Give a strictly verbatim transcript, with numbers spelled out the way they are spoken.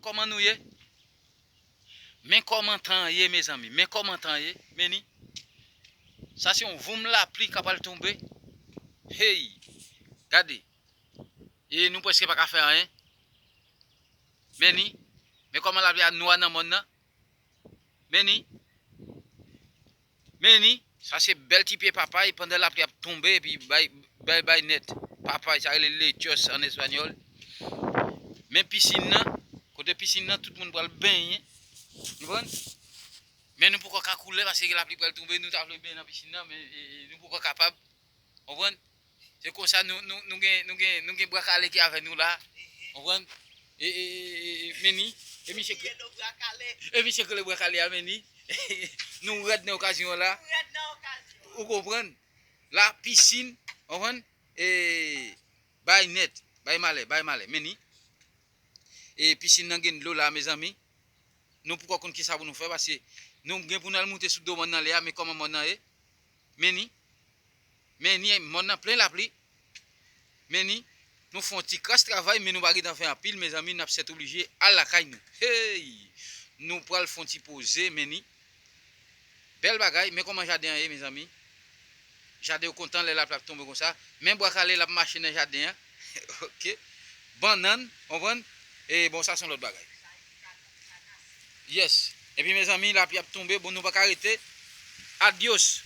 Kòman nou ye? Men kòman tan an ye, mezanmi. Men kòman tan an ye. Men ni. Sa se yon voum lapli k ap al tonbe. Hey! Gade. E nou prèske pa ka fè anyen. Men ni. Men kòman lapli a nwa nan mòn nan. Men ni. Men ni. Sa se bèl ti pye papay pandan lapli ap tonbe epi bay, bay, bay nèt. Papay, sa rele letyòs an espanyòl. Men pisin nan, kote pisin nan, tout moun pral benyen. Konprann? Men nou poko ka koule paske lapli pral tonbe, nou ta vle benyen nan pisin nan, men e, e, nou poko kapab. Konprann? Se konsa nou, nou, nou gen, nou gen, nou gen Bwa Kale ki avè nou la. Konprann? E, e, e, e, e, men ni. E misye ke, e misye ke le Bwa Kale a, men ni. Nou rèd nan okazyon an la. Ou konprann? La, pisin, konprann? E, bay nèt, bay malè, bay malè. Men ni. E pisin nan gen dlo la, mezanmi. Nou poko konn kisa pou nou fè, paske nou gen pou n al moute sou do mòn nan lè a, men kòman mòn nan ye? Men ni. Men ni, mòn nan plen lapli. Men ni, nou fè yon ti kras travay, men nou pa gentan fè anpil, mezanmi, n ap sètoblije al lakay nou. Hey! Nou pral fè yon ti poze, men ni. Bèl bagay, men kòman jaden an ye, mezanmi. Jaden yo kontan lè lapli ap tonbe konsa. Men Bwa Kale l ap mache nan jaden an. Ok. Bannann, konprann? E bon, sa se yon lòt bagay. Yes. Epi, mezanmi, lapli ap tonbe. Bon, nou pa ka rete. Adyos.